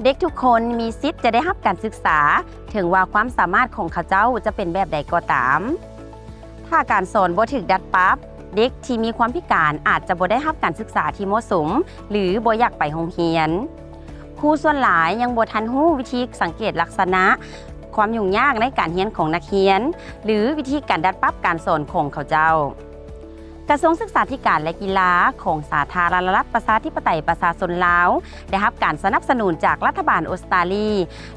ເດັກທຸກຄົນມີສິດຈະໄດ້ຮັບການສຶກສາ, ເຖິງວ່າຄວາມສາມາດຂອງເຂົາເຈົ້າຈະເປັນແບບໃດກໍຕາມ. ຖ້າການສອນບໍ່ຖືກດັດປັບ, ເດັກທີ່ມີຄວາມພິການອາດຈະບໍ່ໄດ້ຮັບການສຶກສາທີ່ເໝາະສົມ ຫຼື ບໍ່ຢາກໄປໂຮງຮຽນ. ຄູສ່ວນຫຼາຍຍັງບໍ່ທັນຮູ້ວິທີສັງເກດລັກສະນະຄວາມຫຍຸ້ງຍາກໃນການຮຽນຂອງນັກຮຽນ ຫຼື ວິທີການດັດປັບການສອນຂອງເຂົາເຈົ້າ. ກະຊວງສຶກສາທິການ ແລະ ກິລາຂອງສາທາລະນະລັດ ປະຊາທິປະໄຕ ປະຊາຊົນລາວ ໄດ້ຮັບການສະໜັບສະໜູນຈາກລັດຖະບານອົດສະຕາລີ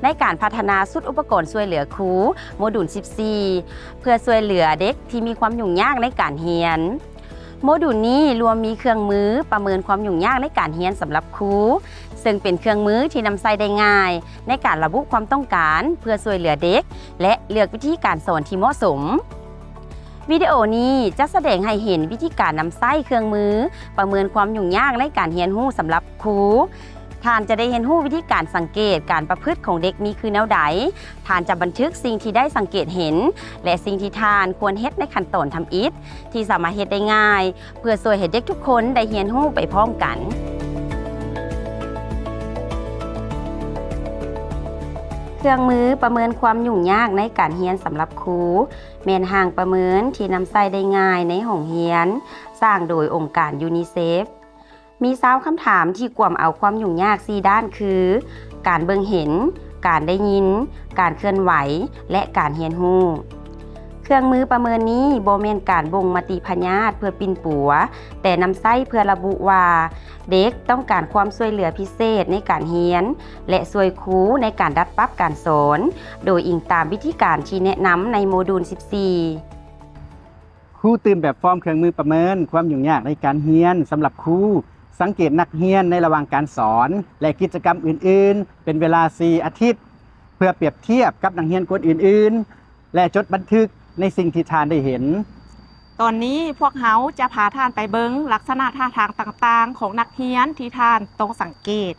ໃນການພັດທະນາຊຸດອຸປະກອນຊ່ວຍເຫຼືອຄູ ໂມດູນສິບສີ່ ເພື່ອຊ່ວຍເຫຼືອເດັກທີ່ມີຄວາມຫຍຸ້ງຍາກໃນການຮຽນ. ໂມດູນນີ້ລວມມີເຄື່ອງມືປະເມີນຄວາມຫຍຸ້ງຍາກໃນການຮຽນສຳລັບຄູ, ເຊິ່ງເປັນເຄື່ອງມືທີ່ນຳໃຊ້ໄດ້ງ່າຍໃນການລະບຸຄວາມຕ້ອງການເພື່ອຊ່ວຍເຫຼືອເດັກ ແລະ ເລືອກວິທີການສອນທີ່ເໝາະສົມ. ວິດີໂອນີ້ຈະສະແດງໃຫ້ເຫັນວິທີການນຳໃຊ້ເຄື່ອງມືປະເມີນຄວາມຫຍຸ້ງຍາກໃນການຮຽນຮູ້ສຳລັບຄູ. ທ່ານຈະໄດ້ຮຽນຮູ້ວິທີການສັງເກດການປະພຶດຂອງເດັກມີຄືແນວໃດ. ທ່ານຈະບັນທຶກສິ່ງທີ່ໄດ້ສັງເກດເຫັນ ແລະ ສິ່ງທີ່ທ່ານຄວນເຮັດໃນຂັ້ນຕອນທຳອິດ ທີ່ສາມາດເຮັດໄດ້ງ່າຍ ເພື່ອຊ່ວຍໃຫ້ເດັກທຸກຄົນໄດ້ຮຽນຮູ້ໄປພ້ອມກັນ. ເຄື່ອງມືປະເມີນຄວາມຫຍຸ້ງຍາກໃນການຮຽນສຳລັບຄູ ແມ່ນຮ່າງປະເມີນທີ່ນຳໃຊ້ໄດ້ງ່າຍໃນຫ້ອງຮຽນ, ສ້າງໂດຍອົງການຢູນິເຊຟ. ມີຊາວຄຳຖາມທີ່ກວມເອົາຄວາມຫຍຸ້ງຍາກສີ່ດ້ານຄື ການເບິ່ງເຫັນ, ການໄດ້ຍິນ, ການເຄື່ອນໄຫວ ແລະ ການຮຽນຮູ້. ເຄື່ອງມືປະເມີນນີ້ບໍ່ແມ່ນການບົ່ງມະຕິພະຍາດເພື່ອປິ່ນປົວ, ແຕ່ນຳໃຊ້ເພື່ອລະບຸວ່າເດັກຕ້ອງການຄວາມຊ່ວຍເຫຼືອພິເສດໃນການຮຽນ ແລະ ຊ່ວຍຄູໃນການດັດປັບການສອນ, ໂດຍອີງຕາມວິທີການທີ່ແນະນຳໃນໂມດູນສິບສີ່. ຄູຕື່ມແບບຟອມເຄື່ອງມືປະເມີນຄວາມຫຍຸ້ງຍາກໃນການຮຽນສຳລັບຄູ, ສັງເກດນັກຮຽນໃນລະຫວ່າງການສອນ ແລະ ກິດຈະກຳອື່ນໆ ເປັນເວລາສີ່ອາທິດ ເພື່ອປຽບທຽບກັບນັກຮຽນຄົນອື່ນໆ ແລະ ຈົດບັນທຶກໃນສິ່ງທີ່ທ່ານໄດ້ເຫັນ. ຕອນນີ້ພວກເຮົາຈະພາທ່ານໄປເບິ່ງລັກສະນະທ່າທາງຕ່າງໆຂອງນັກຮຽນທີ່ທ່ານຕ້ອງສັງເກດ.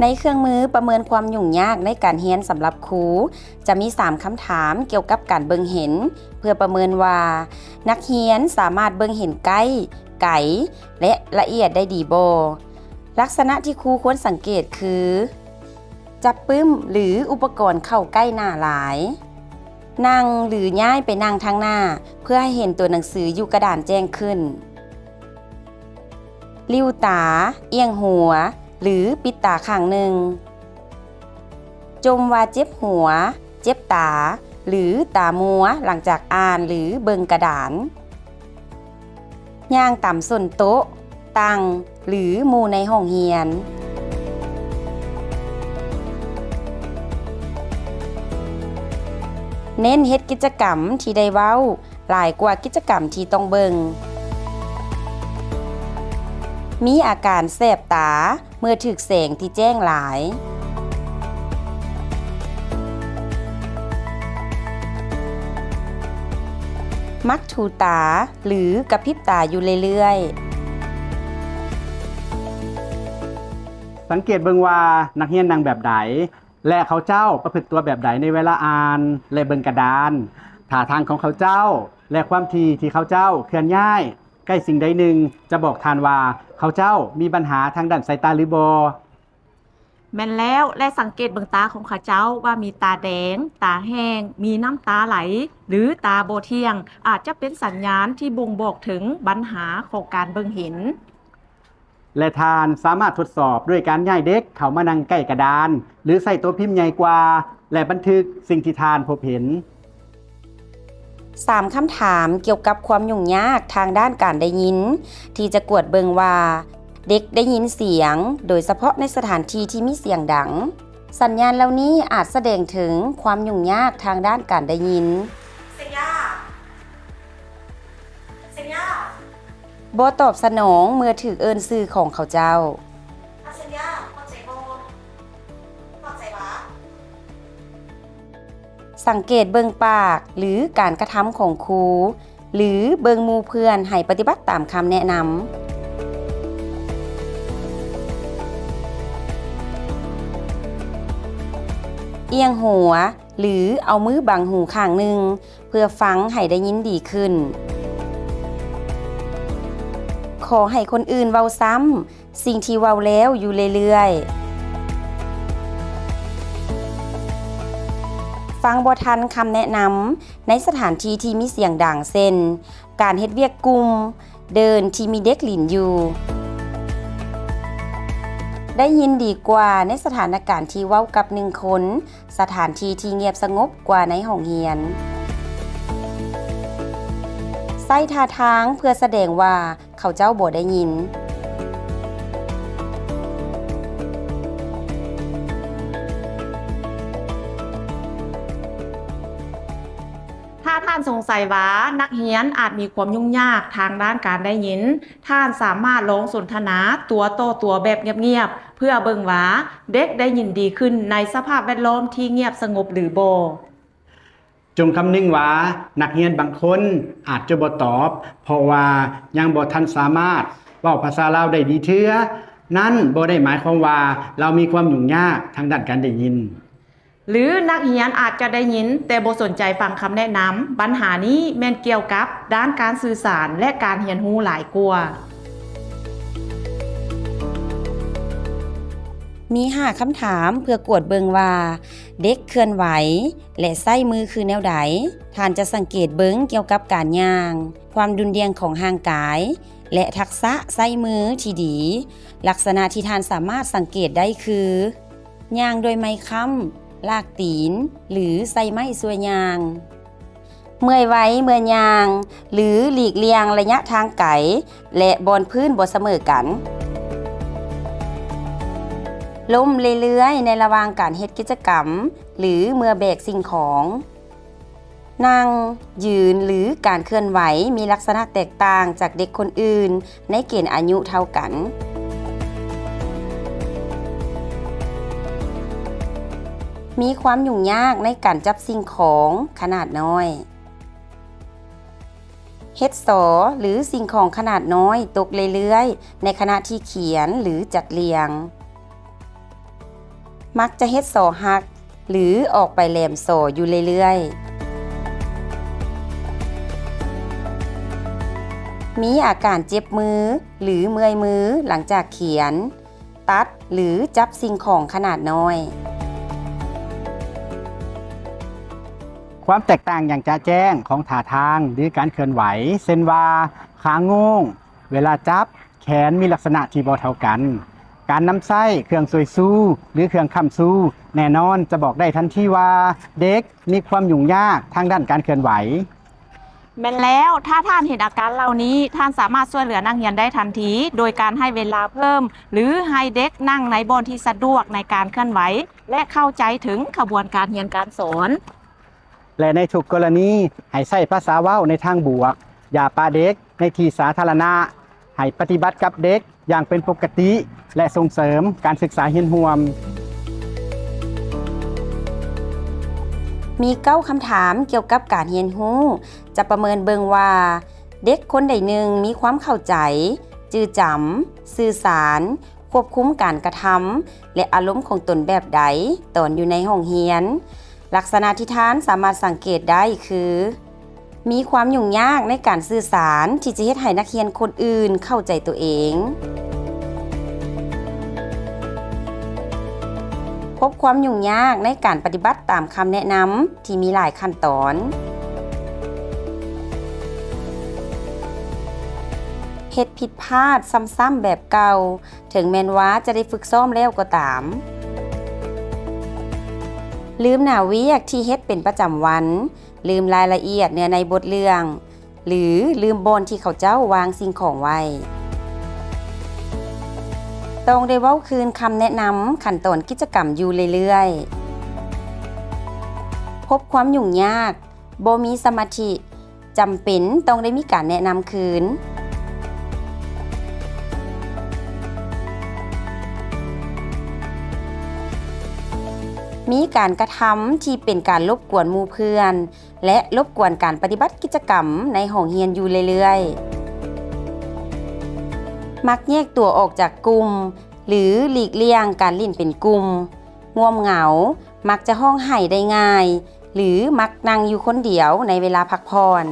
ໃນເຄື່ອງມືປະເມີນຄວາມຫຍຸ້ງຍາກໃນການຮຽນສຳລັບຄູ ຈະມີສາມຄຳຖາມກ່ຽວກັບການເບິ່ງເຫັນ ເພື່ອປະເມີນວ່ານັກຮຽນສາມາດເບິ່ງເຫັນໃກ້, ໄກ ແລະ ລະອຽດໄດ້ດີບໍ່? ລັກສະນະທີ່ຄູຄວນສັງເກດຄື ຈັບປຶ້ມ ຫຼື ອຸປະກອນເຂົ້າໃກ້ໜ້າຫຼາຍ, ນັ່ງ ຫຼື ຍ້າຍໄປນັ່ງທາງໜ້າ ເພື່ອໃຫ້ເຫັນຕົວໜັງສືຢູ່ກະດານແຈ້ງຂຶ້ນ. ລິ້ວຕາ, ອຽງຫົວ ຫຼື ປິດຕາຂ້າງໜຶ່ງ. ຈົ່ມວ່າເຈັບຫົວ, ເຈັບຕາ ຫຼື ຕາມົວຫຼັງຈາກອ່ານ ຫຼື ເບິ່ງກະດານ. ຍ່າງຕາມສົ້ນໂຕະ, ຕັ່ງ ຫຼື ໝູ່ໃນຫ້ອງຮຽນ. ເນັ້ນເຮັດກິດຈະກຳທີ່ໄດ້ເວົ້າ ຫຼາຍກວ່າກິດຈະກຳທີ່ຕ້ອງເບິ່ງ. ມີອາການແສບຕາເມື່ອຖືກແສງທີ່ແຈ້ງຫຼາຍ. ມັກຖູຕາ ຫຼື ກະພິບຕາຢູ່ເລື້ອຍໆ. ສັງເກດເບິ່ງວ່ານັກຮຽນນັ່ງແບບໃດ ແລະ ເຂົາເຈົ້າປະພຶດຕົວແບບໃດໃນເວລາອ່ານ ແລະ ເບິ່ງກະດານ. ທ່າທາງຂອງເຂົາເຈົ້າ ແລະ ຄວາມຖີ່ທີ່ເຂົາເຈົ້າເຄື່ອນຍ້າຍໃກ້ສິ່ງໃດໜຶ່ງ ຈະບອກທ່ານວ່າເຂົາເຈົ້າມີບັນຫາທາງດ້ານສາຍຕາຫຼືບໍ່. ແມ່ນແລ້ວ ແລະ ສັງເກດເບິ່ງຕາຂອງເຂົາເຈົ້າວ່າມີຕາແດງ, ຕາແຫ້ງ, ມີນ້ຳຕາໄຫຼ ຫຼື ຕາບໍ່ທ່ຽງ, ອາດຈະເປັນສັນຍານທີ່ບົ່ງບອກເຖິງບັນຫາຂອງການເບິ່ງເຫັນ. ແລະ ທ່ານສາມາດທົດສອບດ້ວຍການຍ້າຍເດັກເຂົ້າມານັ່ງໃກ້ກະດານ ຫຼື ໃຊ້ໂຕພິມໃຫຍ່ກວ່າ ແລະ ບັນທຶກສິ່ງທີ່ທ່ານພົບເຫັນ. ສາມຄຳຖາມກ່ຽວກັບຄວາມຫຍຸ້ງຍາກທາງດ້ານການໄດ້ຍິນ ທີ່ຈະກວດເບິ່ງວ່າເດັກໄດ້ຍິນສຽງ, ໂດຍສະເພາະໃນສະຖານທີ່ທີ່ມີສຽງດັງ. ສັນຍານເຫຼົ່ານີ້ອາດສະແດງເຖິງຄວາມຫຍຸ້ງຍາກທາງດ້ານການໄດ້ຍິນ. ບໍ່ຕອບສະໜອງເມື່ອຖືກເອີ້ນຊື່ຂອງເຂົາເຈົ້າ. ສັງເກດເບິ່ງປາກ ຫຼື ການກະທຳຂອງຄູ ຫຼື ເບິ່ງໝູ່ເພື່ອນໃຫ້ປະຕິບັດຕາມຄຳແນະນຳ. ອຽງຫົວ ຫຼື ເອົາມືບັງຫູຂ້າງໜຶ່ງ ເພື່ອຟັງໃຫ້ໄດ້ຍິນດີຂຶ້ນ. ເ ຂໍໃຫ້ຄົນອື່ນເວົ້າຊ້ຳສິ່ງທີ່ເວົ້າແລ້ວຢູ່ເລື້ອຍໆ. ຟັງບໍ່ທັນຄຳແນະນຳໃນສະຖານທີ່ທີ່ມີສຽງດັງ ເຊັ່ນ ການເຮັດວຽກກຸ່ມ, ເດີ່ນທີ່ມີເດັກຫຼິ້ນຢູ່. ໄດ້ຍິນດີກວ່າໃນສະຖານະການທີ່ເວົ້າກັບໜຶ່ງຄົນ, ສະຖານທີ່ທີ່ງຽບສະຫງົບກວ່າໃນຫ້ອງຮຽນ. ໃຊ້ທ່າທາງເພື່ອສະແດງວ່າເຂົາເຈົ້າບໍ່ໄດ້ຍິນ. ຖ້າທ່ານສົງໄສວ່ານັກຮຽນອາດມີຄວາມຫຍຸ້ງຍາກທາງດ້ານການໄດ້ຍິນ, ທ່ານສາມາດລອງສົນທະນາຕົວຕໍ່ຕົວແບບງຽບໆ ເພື່ອເບິ່ງວ່າເດັກໄດ້ຍິນດີຂຶ້ນໃນສະພາບແວດລ້ອມທີ່ງຽບສະຫງົບຫຼືບໍ່. ຈົ່ງຄຳນຶງວ່ານັກຮຽນບາງຄົນອາດຈະບໍ່ຕອບ ເພາະວ່າຍັງບໍ່ທັນສາມາດເວົ້າພາສາລາວໄດ້ດີເທື່ອ. ນັ້ນບໍ່ໄດ້ໝາຍຄວາມວ່າລາວມີຄວາມຫຍຸ້ງຍາກທາງດ້ານການໄດ້ຍິນ. ຫຼື ນັກຮຽນອາດຈະໄດ້ຍິນແຕ່ບໍ່ສົນໃຈຟັງຄຳແນະນຳ. ບັນຫານີ້ແມ່ນກ່ຽວກັບດ້ານການສື່ສານ ແລະ ການຮຽນຮູ້ຫຼາຍກວ່າ. ມີຫ້າຄຳຖາມເພື່ອກວດເບິ່ງວ່າເດັກເຄື່ອນໄຫວ ແລະ ໃຊ້ມືຄືແນວໃດ. ທ່ານຈະສັງເກດເບິ່ງກ່ຽວກັບການຍ່າງ, ຄວາມດຸ່ນດ່ຽງຂອງຮ່າງກາຍ ແລະ ທັກສະໃຊ້ມືທີ່ດີ. ລັກສະນະທີ່ທ່ານສາມາດສັງເກດໄດ້ຄື ຍ່າງດ້ວຍໄມ້ຄ້ຳ, ລາກຕີນ ຫຼື ໃຊ້ໄມ້ຊ່ວຍຍ່າງ, ເມື່ອຍໄວເມື່ອຍ່າງ ຫຼື ຫຼີກລ່ຽງໄລຍະທາງໄກ ແລະ ບ່ອນພື້ນບໍ່ສະເໝີກັນ, ລົ້ມເລື້ອຍໆໃນລະຫວ່າງການເຮັດກິດຈະກຳ ຫຼື ເມື່ອແບກສິ່ງຂອງ. ນັ່ງ, ຢືນ ຫຼື ການເຄື່ອນໄຫວມີລັກສະນະແຕກຕ່າງຈາກເດັກຄົນອື່ນໃນເກນອາຍຸເທົ່າກັນ. ມີຄວາມຫຍຸ້ງຍາກໃນການຈັບສິ່ງຂອງຂະໜາດນ້ອຍ. ເຮັດສໍ ຫຼື ສິ່ງຂອງຂະໜາດນ້ອຍຕົກເລື້ອຍໆໃນຂະນະທີ່ຂຽນ ຫຼື ຈັດລຽງ. ມັກຈະເຮັດສໍຫັກ ຫຼື ອອກໄປແຫຼມສໍຢູ່ເລື້ອຍໆ. ມີອາການເຈັບມື ຫຼື ເມື່ອຍມືຫຼັງຈາກຂຽນ, ຕັດ ຫຼື ຈັບສິ່ງຂອງຂະໜາດນ້ອຍ. ຄວາມແຕກຕ່າງຢ່າງຈະແຈ້ງຂອງທ່າທາງ ຫຼື ການເຄື່ອນໄຫວ ເຊັ່ນວ່າ ຂາໂງ່ງ, ເວລາຈັບ, ແຂນມີລັກສະນະທີ່ບໍ່ເທົ່າກັນ. ການນຳໃຊ້ເຄື່ອງຊ່ວຍຊູ ຫຼື ເຄື່ອງຄ້ຳຊູ ແນ່ນອນຈະບອກໄດ້ທັນທີວ່າເດັກມີຄວາມຫຍຸ້ງຍາກທາງດ້ານການເຄື່ອນໄຫວ. ແມ່ນແລ້ວ, ຖ້າທ່ານເຫັນອາການເຫຼົ່ານີ້, ທ່ານສາມາດຊ່ວຍເຫຼືອນັກຮຽນໄດ້ທັນທີ ໂດຍການໃຫ້ເວລາເພີ່ມ ຫຼື ໃຫ້ເດັກນັ່ງໃນບ່ອນທີ່ສະດວກໃນການເຄື່ອນໄຫວ ແລະ ເຂົ້າໃຈເຖິງຂະບວນການຮຽນການສອນ. ແລະ ໃນທຸກກໍລະນີ ໃຫ້ໃຊ້ພາສາເວົ້າໃນທາງບວກ, ຢ່າປະເດັກໃນທີ່ສາທາລະນະ, ໃຫ້ປະຕິບັດກັບເດັກຢ່າງເປັນປົກກະຕິ ແລະ ສົ່ງເສີມການສຶກສາຮຽນຮ່ວມ. ມີເກົ້າຄຳຖາມກ່ຽວກັບການຮຽນຮູ້ ຈະປະເມີນເບິ່ງວ່າເດັກຄົນໃດໜຶ່ງມີຄວາມເຂົ້າໃຈ, ຈື່ຈຳ, ສື່ສານ, ຄວບຄຸມການກະທຳ ແລະ ອາລົມຂອງຕົນແບບໃດຕອນຢູ່ໃນຫ້ອງຮຽນ. ລັກສະນະທີ່ທ່ານສາມາດສັງເກດໄດ້ຄື ມີຄວາມຫຍຸ້ງຍາກໃນການສື່ສານທີ່ຈະເຮັດໃຫ້ນັກຮຽນຄົນອື່ນເຂົ້າໃຈຕົວເອງ. ພົບຄວາມຫຍຸ້ງຍາກໃນການປະຕິບັດຕາມຄຳແນະນຳທີ່ມີຫຼາຍຂັ້ນຕອນ. ເຮັດຜິດພາດຊ້ຳໆແບບເກົ່າ ເຖິງແມ່ນວ່າຈະໄດ້ຝຶກຊ້ອມແລ້ວກໍຕາມ. ລືມໜ້າວຽກທີ່ເຮັດເປັນປະຈຳວັນ, ລືມລາຍລະອຽດເນື້ອໃນບົດເລື່ອງ ຫຼື ລືມບ່ອນທີ່ເຂົາເຈົ້າວາງສິ່ງຂອງໄວ້. ຕ້ອງໄດ້ເວົ້າຄືນຄຳແນະນຳຂັ້ນຕອນກິດຈະກຳຢູ່ເລື້ອຍໆ. ພົບຄວາມຫຍຸ້ງຍາກ, ບໍ່ມີສະມາທິ, ຈຳເປັນຕ້ອງໄດ້ມີການແນະນຳຄືນ. ມີການກະທຳທີ່ເປັນການລົບກວນໝູ່ເພື່ອນ ແລະ ລົບກວນການປະຕິບັດກິດຈະກຳໃນຫ້ອງຮຽນຢູ່ເລື້ອຍໆ. ມັກແຍກຕົວອອກຈາກກຸ່ມ ຫຼື ຫຼີກລ່ຽງການຫຼິ້ນເປັນກຸ່ມ, ງ່ວມເຫງົາ, ມັກຈະຮ້ອງໄຫ້ໄດ້ງ່າຍ ຫຼື ມັກນັ່ງຢູ່ຄົນດຽວໃນເວລາພັກຜ່ອນ.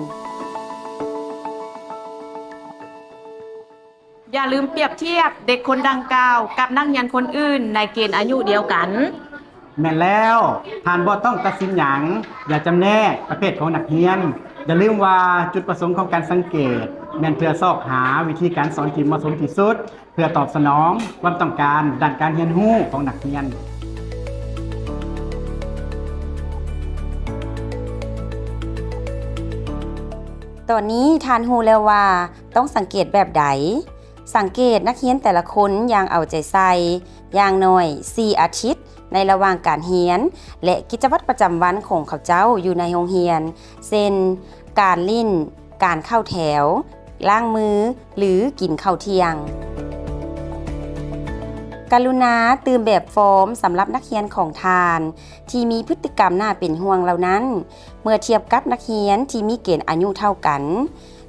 ຢ່າລືມປຽບທຽບເດັກຄົນດັ່ງກ່າວກັບນັກຮຽນຄົນອື່ນໃນເກນອາຍຸດຽວກັນ. ແມ່ນແລ້ວ, ທ່ານບໍ່ຕ້ອງຕັດສິນຫຍັງ, ຢ່າຈຳແນກປະເພດຂອງນັກຮຽນ. ຢ່າລືມວ່າຈຸດປະສົງຂອງການສັງເກດ ແມ່ນເພື່ອຊອກຫາວິທີການສອນທີ່ເໝາະສົມທີ່ສຸດ ເພື່ອຕອບສະໜອງຄວາມຕ້ອງການດ້ານການຮຽນຮູ້ຂອງນັກຮຽນ. ຕອນນີ້ທ່ານຮູ້ແລ້ວວ່າຕ້ອງສັງເກດແບບໃດ. ສັງເກດນັກຮຽນແຕ່ລະຄົນຢ່າງເອົາໃຈໃສ່, ຢ່າງໜ້ອຍສີ່ອາທິດ ໃນລະຫວ່າງການຮຽນ ແລະ ກິດຈະວັດປະຈຳວັນຂອງເຂົາເຈົ້າຢູ່ໃນໂຮງຮຽນ, ເຊັ່ນ ການຫຼິ້ນ, ການເຂົ້າແຖວ, ລ້າງມື ຫຼື ກິນເຂົ້າທ່ຽງ. ກະລຸນາຕື່ມແບບຟອມສຳລັບນັກຮຽນຂອງທ່ານ ທີ່ມີພຶດຕິກຳໜ້າເປັນຫ່ວງເຫຼົ່ານັ້ນ ເມື່ອທຽບກັບນັກຮຽນທີ່ມີເກນອາຍຸເທົ່າກັນ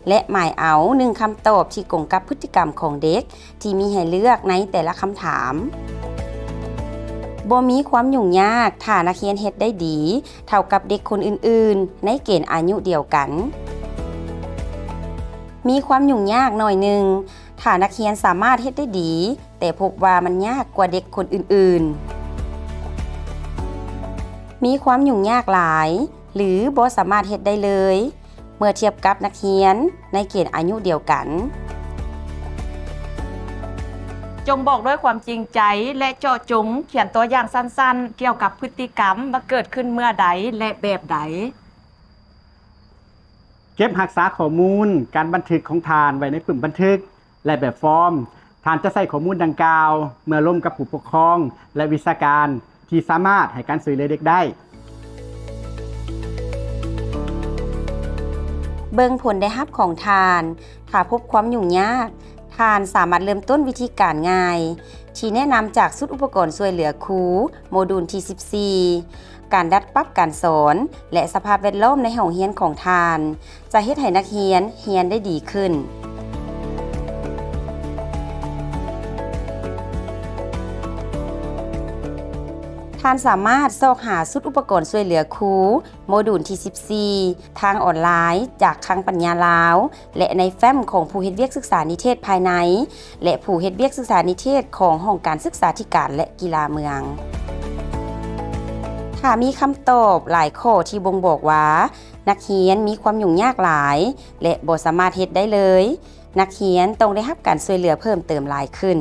ແລະ ໝາຍເອົາໜຶ່ງຄຳຕອບທີ່ກົງກັບພຶດຕິກຳຂອງເດັກທີ່ມີໃຫ້ເລືອກໃນແຕ່ລະຄຳຖາມ. ບໍ່ມີຄວາມຫຍຸ້ງຍາກຖ້ານັກຮຽນເຮັດໄດ້ດີເທົ່າກັບເດັກຄົນອື່ນໆໃນເກນອາຍຸດຽວກັນ. ມີຄວາມຫຍຸ້ງຍາກໜ້ອຍໜຶ່ງ ຖ້ານັກຮຽນສາມາດເຮັດໄດ້ດີ ແຕ່ພົບວ່າມັນຍາກກວ່າເດັກຄົນອື່ນໆ. ມີຄວາມຫຍຸ້ງຍາກຫຼາຍ ຫຼື ບໍ່ສາມາດເຮັດໄດ້ເລີຍ ເມື່ອທຽບກັບນັກຮຽນໃນເກນອາຍຸດຽວກັນ. ຈົ່ງບອກດ້ວຍຄວາມຈິງໃຈ ແລະ ເຈາະຈົງ, ຂຽນຕົວຢ່າງສັ້ນໆ ກ່ຽວກັບພຶດຕິກຳວ່າເກີດຂຶ້ນເມື່ອໃດ ແລະ ແບບໃດ. ເກັບຮັກສາຂໍ້ມູນການບັນທຶກຂອງທ່ານໄວ້ໃນປຶ້ມບັນທຶກ ແລະ ແບບຟອມ. ທ່ານຈະໃຊ້ຂໍ້ມູນດັ່ງກ່າວເມື່ອລົມກັບຜູ້ປົກຄອງ ແລະ ວິຊາການທີ່ສາມາດໃຫ້ການຊ່ວຍເຫຼືອເດັກໄດ້. ເບິ່ງຜົນໄດ້ຮັບຂອງທ່ານ. ຖ້າພົບຄວາມຫຍຸ້ງຍາກ, ທ່ານສາມາດເລີ່ມຕົ້ນວິທີການງ່າຍ ທີ່ແນະນຳຈາກຊຸດອຸປະກອນຊ່ວຍເຫຼືອຄູ ໂມດູນທີສິບສີ່. ການດັດປັບການສອນ ແລະ ສະພາບແວດລ້ອມໃນຫ້ອງຮຽນຂອງທ່ານ ຈະເຮັດໃຫ້ນັກຮຽນຮຽນໄດ້ດີຂຶ້ນ. ທ່ານສາມາດຊອກຫາຊຸດອຸປະກອນຊ່ວຍເຫຼືອຄູ ໂມດູນທີສິບສີ່ ທາງອອນລາຍຈາກຄັງປັນຍາລາວ ແລະ ໃນແຟ້ມຂອງຜູ້ເຮັດວຽກສຶກສານິເທດພາຍໃນ ແລະ ຜູ້ເຮັດວຽກສຶກສານິເທດຂອງຫ້ອງການສຶກສາທິການ ແລະ ກິລາເມືອງ. ຖ້າມີຄຳຕອບຫຼາຍຂໍ້ທີ່ບົ່ງບອກວ່ານັກຮຽນມີຄວາມຫຍຸ້ງຍາກຫຼາຍ ແລະ ບໍ່ສາມາດເຮັດໄດ້ເລີຍ, ນັກຮຽນຕ້ອງໄດ້ຮັບການຊ່ວຍເຫຼືອເພີ່ມເຕີມຫຼາຍຂຶ້ນ.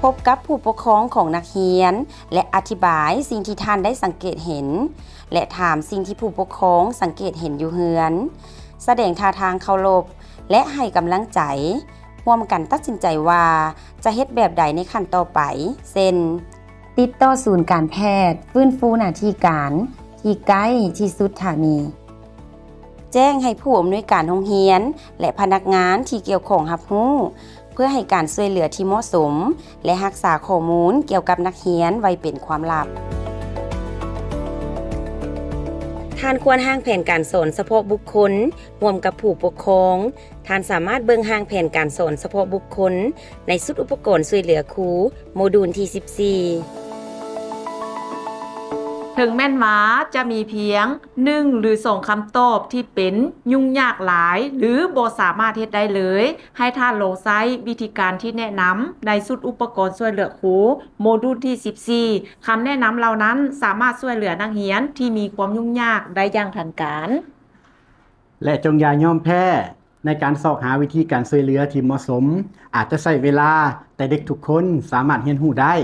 ພົບກັບຜູ້ປົກຄອງຂອງນັກຮຽນ ແລະ ອະທິບາຍສິ່ງທີ່ທ່ານໄດ້ສັງເກດເຫັນ ແລະ ຖາມສິ່ງທີ່ຜູ້ປົກຄອງສັງເກດເຫັນຢູ່ເຮືອນ. ສະແດງທ່າທາງເຄົາລົບ ແລະ ໃຫ້ກຳລັງໃຈ. ຮ່ວມກັນຕັດສິນໃຈວ່າຈະເຮັດແບບໃດໃນຂັ້ນຕໍ່ໄປ, ເຊັ່ນ ຕິດຕໍ່ສູນການແພດຟື້ນຟູໜ້າທີ່ການທີ່ໃກ້ທີ່ສຸດຖ້າມີ. ແຈ້ງໃຫ້ຜູ້ອຳນວຍການໂຮງຮຽນ ແລະ ພະນັກງານທີ່ກ່ຽວຂ້ອງຮັບຮູ້ ເພື່ອໃຫ້ການຊ່ວຍເຫຼືອທີ່ເໝາະສົມ ແລະ ຮັກສາຂໍ້ມູນກ່ຽວກັບນັກຮຽນໄວ້ເປັນຄວາມລັບ. ທ່ານຄວນຮ່າງແຜນການສອນສະເພາະບຸກຄົນຮ່ວມກັບຜູ້ປົກຄອງ. ທ່ານສາມາດເບິ່ງຮ່າງແຜນການສອນສະເພາະບຸກຄົນໃນຊຸດອຸປະກອນຊ່ວຍເຫຼືອຄູ ໂມດູນທີສິບສີ່. ເຖິງແມ່ນວ່າຈະມີພຽງໜຶ່ງ ຫຼື ສອງຄຳຕອບທີ່ເປັນຫຍຸ້ງຍາກຫຼາຍ ຫຼື ບໍ່ສາມາດເຮັດໄດ້ເລີຍ, ໃຫ້ທ່ານລອງໃຊ້ວິທີການທີ່ແນະນຳໃນຊຸດອຸປະກອນຊ່ວຍເຫຼືອຄູ ໂມດູນທີສິບສີ່. ຄຳແນະນຳເຫຼົ່ານັ້ນສາມາດຊ່ວຍເຫຼືອນັກຮຽນທີ່ມີຄວາມຫຍຸ້ງຍາກໄດ້ຢ່າງທັນການ. ແລະ ຈົ່ງຢ່າຍອມແພ້. ໃນການຊອກຫາວິທີການຊ່ວຍເຫຼືອທີ່ເໝາະສົມ ອາດຈະໃຊ້ເວລາ, ແຕ່ເດັກທຸກຄົນສາມາດຮຽນຮູ້ໄດ້.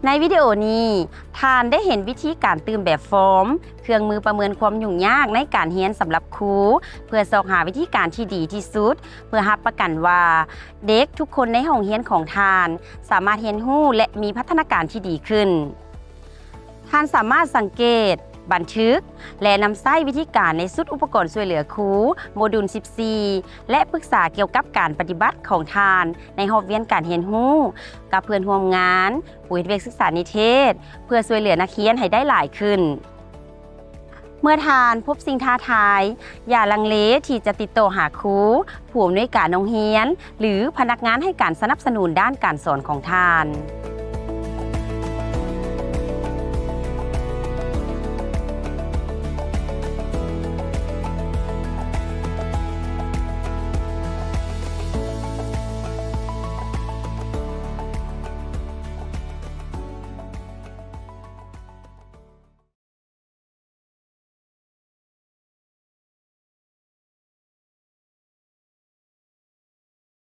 ໃນວິດີໂອນີ້, ທ່ານໄດ້ເຫັນວິທີການຕື່ມແບບຟອມ, ເຄື່ອງມືປະເມີນຄວາມຫຍຸ້ງຍາກໃນການຮຽນສຳລັບຄູ, ເພື່ອຊອກຫາວິທີການທີ່ດີທີ່ສຸດ, ເພື່ອຮັບປະກັນວ່າເດັກທຸກຄົນໃນຫ້ອງຮຽນຂອງທ່ານສາມາດຮຽນຮູ້ ແລະ ມີພັດທະນາການທີ່ດີຂຶ້ນ. ທ່ານສາມາດສັງເກດ, ບັນທຶກ ແລະ ນຳໃຊ້ວິທີການໃນຊຸດອຸປະກອນຊ່ວຍເຫຼືອຄູ ໂມດູນສິບສີ່ ແລະ ປຶກສາກ່ຽວກັບການປະຕິບັດຂອງທ່ານໃນຮອບວຽນການຮຽນຮູ້ກັບເພື່ອນຮ່ວມງານ, ຜູ້ເຮັດວຽກສຶກສານິເທດ ເພື່ອຊ່ວຍເຫຼືອນັກຮຽນໃຫ້ໄດ້ຫຼາຍຂຶ້ນ. ເມື່ອທ່ານພົບສິ່ງທ້າທາຍ, ຢ່າລັງເລທີ່ຈະຕິດຕໍ່ຫາຄູ, ຜູ້ອຳນວຍການໂຮງຮຽນ ຫຼື ພະນັກງານໃຫ້ການສະໜັບສະໜູນດ້ານການສອນຂອງທ່ານ.